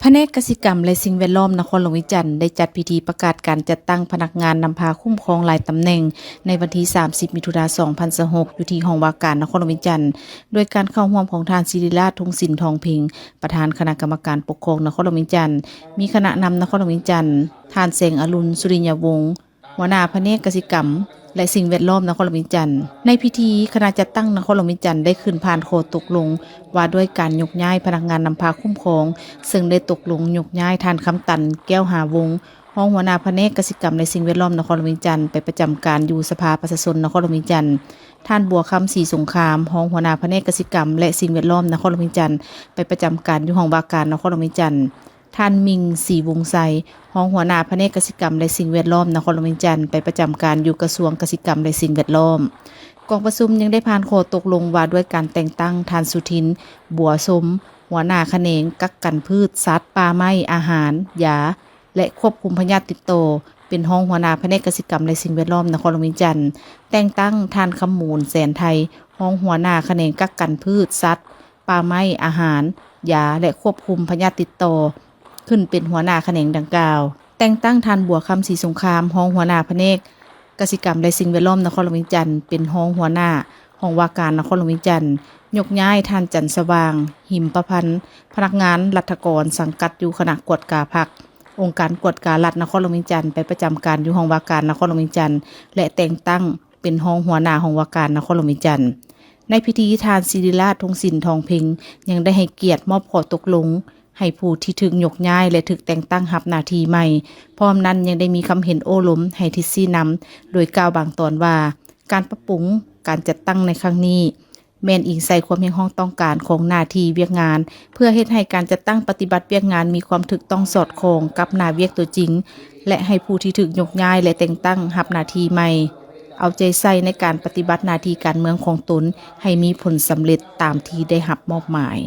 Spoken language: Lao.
ພະແນກກະສິກຳ ແລະ ສິ່ງແວດລ້ອມນະຄອນຫຼວງວຽງຈັນ ໄດ້ຈັດພິທີປະກາດການຈັດຕັ້ງພະນັກງານນຳພາຄຸ້ມຄອງຫຼາຍຕຳແໜ່ງ ໃນວັນທີສາມສິບ ມິຖຸນາ ສອງພັນຊາວຫົກ ຢູ່ທີ່ຫ້ອງວ່າການນະຄອນຫຼວງວຽງຈັນ ໂດຍການເຂົ້າຮ່ວມຂອງທ່ານ ສິລິລາດ ທຸງສິນທອງເພັງ ປະທານຄະນະກຳມະການປົກຄອງນະຄອນຫຼວງວຽງຈັນ, ມີຄະນະນຳນະຄອນຫຼວງວຽງຈັນ, ທ່ານ ແສງອະລຸນ ສຸລິຍະວົງ ຫົວໜ້າພະແນກກະສິກຳ ແລະ ສິ່ງແວດລ້ອມນະຄອນຫຼວງວຽງຈັນ. ໃນພິທີ, ຄະນະຈັດຕັ້ງນະຄອນຫຼວງວຽງຈັນໄດ້ຂຶ້ນຜ່ານຂໍ້ຕົກລົງວ່າດ້ວຍການຍົກຍ້າຍພະນັກງານນຳພາຄຸ້ມຄອງ, ເຊິ່ງໄດ້ຕົກລົງຍົກຍ້າຍທ່ານ ຄຳຕັນ ແກ້ວຫາວົງ ຮອງຫົວໜ້າພະແນກກະສິກຳ ແລະ ສິ່ງແວດລ້ອມນະຄອນຫຼວງວຽງຈັນ ໄປປະຈຳການຢູ່ສະພາປະຊາຊົນນະຄອນຫຼວງວຽງຈັນ, ທ່ານ ບົວຄຳ ສີສົງຄາມ ຮອງຫົວໜ້າພະແນກກະສິກຳ ແລະ ສິ່ງແວດລ້ອມນະຄອນຫຼວງວຽງຈັນ ໄປປະຈຳການຢູ່ຫ້ອງວ່າການນະຄອນຫຼວງວຽງຈັນ. ທ່ານ ມິ່ງ ສີວົງໄຊ ຮອງຫົວໜ້າພະແນກກະສິກຳ ແລະ ສິ່ງແວດລ້ອມນະຄອນຫຼວງວຽງຈັນ ໄປປະຈຳການຢູ່ກະຊວງກະສິກຳ ແລະ ສິ່ງແວດລ້ອມ. ກອງປະຊຸມຍັງໄດ້ຜ່ານຂໍ້ຕົກລົງວ່າດ້ວຍການແຕ່ງຕັ້ງທ່ານ ສຸທິນ ບົວຊົມ ຫົວໜ້າຂະແໜງກັກກັນພືດ, ສັດ, ປ່າໄມ້, ອາຫານ, ຢາ ແລະ ຄວບຄຸມພະຍາດຕິດຕໍ່ ເປັນຮອງຫົວໜ້າພະແນກກະສິກຳ ແລະ ສິ່ງແວດລ້ອມນະຄອນຫຼວງວຽງຈັນ, ແຕ່ງຕັ້ງທ່ານ ຄຳມູນ ແສນໄທ ຮອງຫົວໜ້າຂະແໜງກັກກັນພືດ, ສັດ, ປ່າໄມ້, ອາຫານ, ຢາ ແລະ ຄວບຄຸມພະຍາດຕິດຕໍ່ ຂຶ້ນເປັນຫົວໜ້າຂະແໜງດັ່ງກ່າວ, ແຕ່ງຕັ້ງທ່ານ ບົວຄຳ ສີສົງຄາມ ຮອງຫົວໜ້າພະແນກກະສິກຳ ແລະ ສິ່ງແວດລ້ອມນະຄອນຫຼວງວຽງຈັນ ເປັນຮອງຫົວໜ້າຫ້ອງວ່າການນະຄອນຫຼວງວຽງຈັນ, ຍົກຍ້າຍທ່ານ ຈັນສະຫວ່າງ ຫິມປະພັນ ພະນັກງານລັດຖະກອນສັງກັດຢູ່ຄະນະກວດກາພັກ ອົງການກວດກາລັດນະຄອນຫຼວງວຽງຈັນ ໄປປະຈຳການຢູ່ຫ້ອງວ່າການນະຄອນຫຼວງວຽງຈັນ ແລະ ແຕ່ງຕັ້ງເປັນຮອງຫົວໜ້າຫ້ອງວ່າການນະຄອນຫຼວງວຽງຈັນ. ໃນພິທີ, ທ່ານ ສິລິລາດ ທຸງສິນທອງເພັງ ຍັງໄດ້ໃຫ້ກຽດມອບຂໍ້ຕົກລົງ ໃຫ້ຜູ້ທີ່ຖືກຍົກຍ້າຍ ແລະ ຖືກແຕ່ງຕັ້ງຮັບໜ້າທີ່ໃໝ່. ພ້ອມນັ້ນຍັງໄດ້ມີຄຳເຫັນໂອ້ລົມໃຫ້ທິດຊີ້ນຳ ໂດຍກ່າວບາງຕອນວ່າ ການປັບປຸງການຈັດຕັ້ງໃນຄັ້ງນີ້ ແມ່ນອີງໃສ່ຄວາມຮຽກຮ້ອງຕ້ອງການຂອງໜ້າທີ່ວຽກງານ ເພື່ອເຮັດໃຫ້ການຈັດຕັ້ງປະຕິບັດວຽກງານມີຄວາມຖືກຕ້ອງສອດຄ່ອງກັບໜ້າວຽກຕົວຈິງ ແລະ ໃຫ້ຜູ້ທີ່ຖືກຍົກຍ້າຍ ແລະ ແຕ່ງຕັ້ງຮັບໜ້າທີ່ໃໝ່ ເອົາໃຈໃສ່ໃນການປະຕິບັດໜ້າທີ່ການເມືອງຂອງຕົນໃຫ້ມີຜົນສຳເລັດຕາມທີ່ໄດ້ຮັບມອບໝາຍ.